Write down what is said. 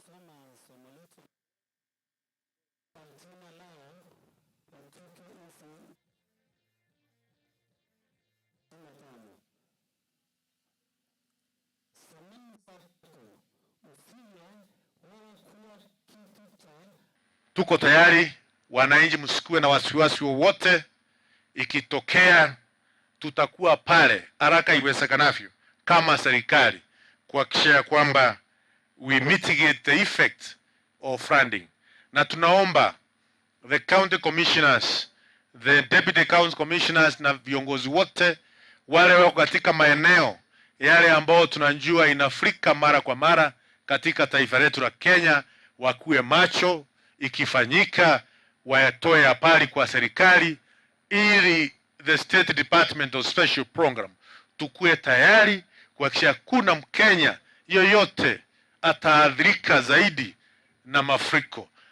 Tutasoma somo letu kwa jina lao watoto 1065. Thamani zako usile wala kula kitu cha. Tuko tayari, wananchi, msikuwe na wasiwasi wowote. Ikitokea tutakuwa pale haraka iwezekanavyo kama serikali kuhakikisha kwamba we mitigate the effect of flooding, na tunaomba the county commissioners, the deputy county commissioners na viongozi wote wale wako katika maeneo yale ambao tunajua inafurika mara kwa mara katika taifa letu la Kenya, wakuwe macho, ikifanyika wayatoe habari kwa serikali ili the State Department of Special Program tukuwe tayari kuhakikisha kuna Mkenya yoyote ataathirika zaidi na mafuriko.